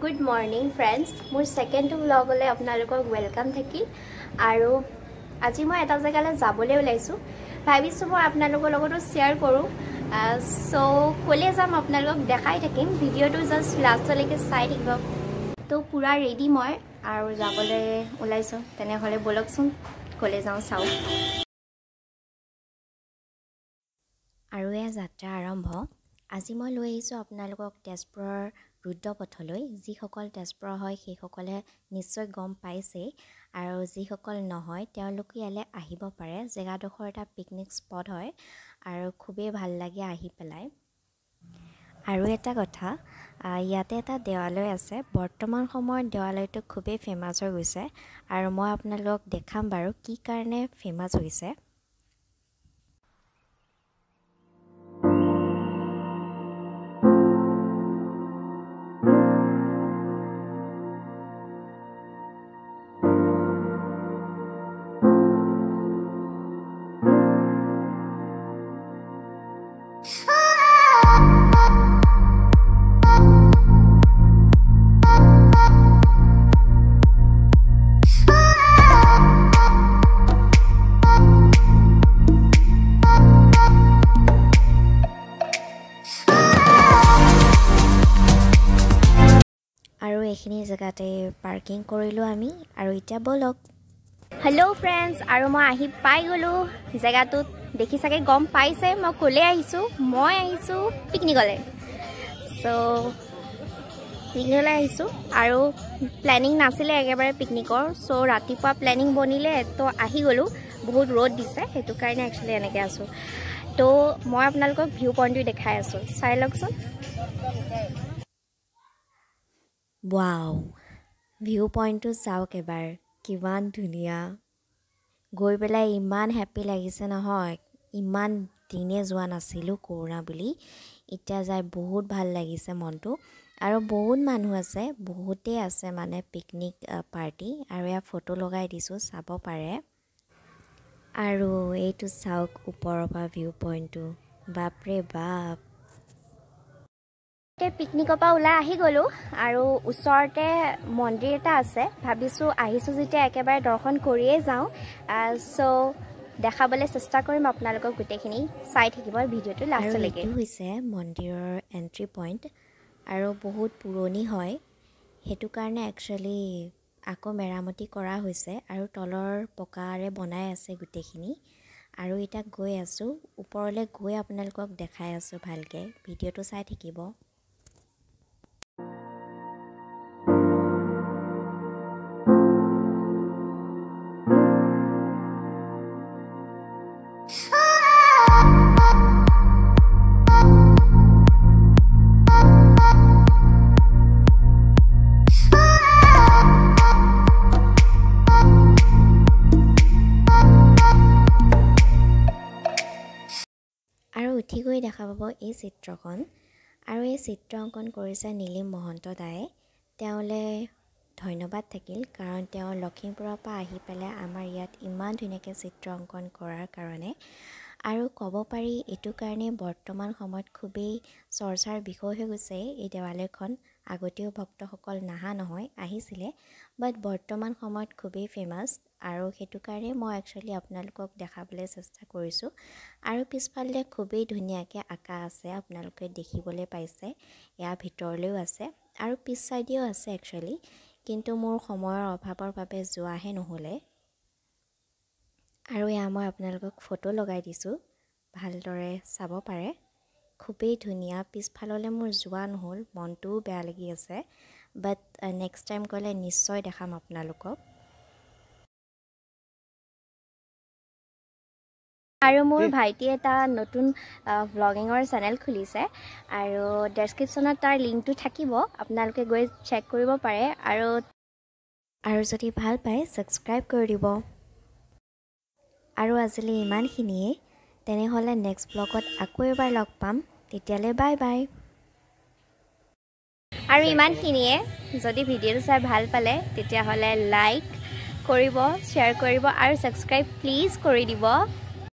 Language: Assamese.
গুড মৰ্ণিং ফ্ৰেণ্ডছ, মোৰ ছেকেণ্ডটো ব্লগলৈ আপোনালোকক welcome থাকিল। আৰু আজি মই এটা জেগালৈ যাবলৈ ওলাইছোঁ, ভাবিছোঁ মই আপোনালোকৰ লগতো শ্বেয়াৰ কৰোঁ। চ' ক'লৈ যাম আপোনালোকক দেখাই থাকিম, ভিডিঅ'টো জাষ্ট লাষ্টলৈকে চাই থাকিব। তো পূৰা ৰেডি মই আৰু যাবলৈ ওলাইছোঁ, তেনেহ'লে ব'লকচোন ক'লৈ যাওঁ চাওঁ। আৰু এয়া যাত্ৰা আৰম্ভ। আজি মই লৈ আহিছোঁ আপোনালোকক তেজপুৰৰ ৰুদ্ৰপথলৈ। যিসকল তেজপুৰৰ হয় সেইসকলে নিশ্চয় গম পাইছেই, আৰু যিসকল নহয় তেওঁলোকে ইয়ালৈ আহিব পাৰে। জেগাডোখৰ এটা পিকনিক স্পট হয় আৰু খুবেই ভাল লাগে আহি পেলাই। আৰু এটা কথা, ইয়াতে এটা দেৱালয় আছে। বৰ্তমান সময়ত দেৱালয়টো খুবেই ফেমাছ হৈ গৈছে আৰু মই আপোনালোকক দেখাম বাৰু কি কাৰণে ফেমাছ হৈছে। আৰু এইখিনি জেগাতে পাৰ্কিং কৰিলোঁ আমি। আৰু এতিয়া ব'লক। হেল্ল' ফ্ৰেণ্ডছ, আৰু মই আহি পাই গ'লোঁ জেগাটোত। দেখি চাগে গম পাইছে মই ক'লৈ আহিছোঁ। মই আহিছোঁ পিকনিকলৈ। চ' পিকনিকলৈ আহিছোঁ আৰু প্লেনিং নাছিলে একেবাৰে পিকনিকৰ। চ' ৰাতিপুৱা প্লেনিং বনিলে তো আহি গ'লোঁ। বহুত ৰ'দ দিছে, সেইটো কাৰণে একচুৱেলি এনেকৈ আছোঁ। তো মই আপোনালোকক ভিউ পইণ্টটো দেখাই আছোঁ, চাই লওকচোন। ৱাও, ভিউ পইণ্টটো চাওক এবাৰ, কিমান ধুনীয়া। গৈ পেলাই ইমান হেপ্পী লাগিছে নহয়। ইমান দিনে যোৱা নাছিলোঁ কৰোণা বুলি, এতিয়া যাই বহুত ভাল লাগিছে মনটো। আৰু বহুত মানুহ আছে, বহুতেই আছে মানে পিকনিক পাৰ্টি। আৰু ইয়াৰ ফটো লগাই দিছোঁ, চাব পাৰে। আৰু এইটো চাওক ওপৰৰ পৰা ভিউ পইণ্টটো, বাপৰে বাপ। পিকনিকৰ পৰা ওলাই আহি গ'লোঁ আৰু ওচৰতে মন্দিৰ এটা আছে। ভাবিছোঁ আহিছোঁ যেতিয়া একেবাৰে দৰ্শন কৰিয়ে যাওঁ। চ' দেখাবলৈ চেষ্টা কৰিম আপোনালোকক, গোটেইখিনি চাই থাকিব ভিডিঅ'টো লাষ্টলৈকে। এইটো হৈছে মন্দিৰৰ এণ্ট্ৰি পইণ্ট আৰু বহুত পুৰণি হয়, সেইটো কাৰণে একচুৱেলি আকৌ মেৰামতি কৰা হৈছে আৰু তলৰ পকাৰে বনাই আছে গোটেইখিনি। আৰু এতিয়া গৈ আছোঁ ওপৰলৈ, গৈ আপোনালোকক দেখাই আছোঁ ভালকৈ, ভিডিঅ'টো চাই থাকিব। আৰু উঠি গৈ দেখা পাব এই চিত্ৰখন। আৰু এই চিত্ৰ অংকন কৰিছে নীলিম মহন্ত দায়ে। তেওঁলৈ ধন্যবাদ থাকিল, কাৰণ তেওঁ লখিমপুৰৰ পৰা আহি পেলাই আমাৰ ইয়াত ইমান ধুনীয়াকৈ চিত্ৰ অংকন কৰাৰ কাৰণে। আৰু ক'ব পাৰি এইটো কাৰণে বৰ্তমান সময়ত খুবেই চৰ্চাৰ বিষয় হৈ গৈছে এই দেৱালয়খন। আগতেও ভক্তসকল নাহা নহয়, আহিছিলে, বাট বৰ্তমান সময়ত খুবেই ফেমাছ। আৰু সেইটো কাৰণে মই একচুৱেলি আপোনালোকক দেখাবলৈ চেষ্টা কৰিছোঁ। আৰু পিছফালে খুবেই ধুনীয়াকৈ আঁকা আছে, আপোনালোকে দেখিবলৈ পাইছে। ইয়াৰ ভিতৰলৈও আছে আৰু পিছ চাইডেও আছে একচুৱেলি, কিন্তু মোৰ সময়ৰ অভাৱৰ বাবে যোৱাহে নহ'লে। আৰু এয়া মই আপোনালোকক ফটো লগাই দিছোঁ, ভালদৰে চাব পাৰে। খুবেই ধুনীয়া। পিছফাললৈ মোৰ যোৱা নহ'ল, মনটোও বেয়া লাগি আছে, বাট নেক্সট টাইম গ'লে নিশ্চয় দেখাম আপোনালোকক। আৰু মোৰ ভাইটিয়ে এটা নতুন ভ্লগিঙৰ চেনেল খুলিছে আৰু ডেছক্ৰিপশ্যনত তাৰ লিংকটো থাকিব, আপোনালোকে গৈ চেক কৰিব পাৰে। আৰু আৰু যদি ভাল পায় ছাবস্ক্ৰাইব কৰি দিব। আৰু আজিলৈ ইমানখিনিয়েই, তেনেহ'লে নেক্সট ব্লগত আকৌ এবাৰ লগ পাম। তেতিয়ালৈ বাই বাই। আৰু ইমানখিনিয়ে, যদি ভিডিঅ'টো চাই ভাল পালে তেতিয়াহ'লে লাইক কৰিব, শ্বেয়াৰ কৰিব আৰু ছাবস্ক্ৰাইব প্লিজ কৰি দিব।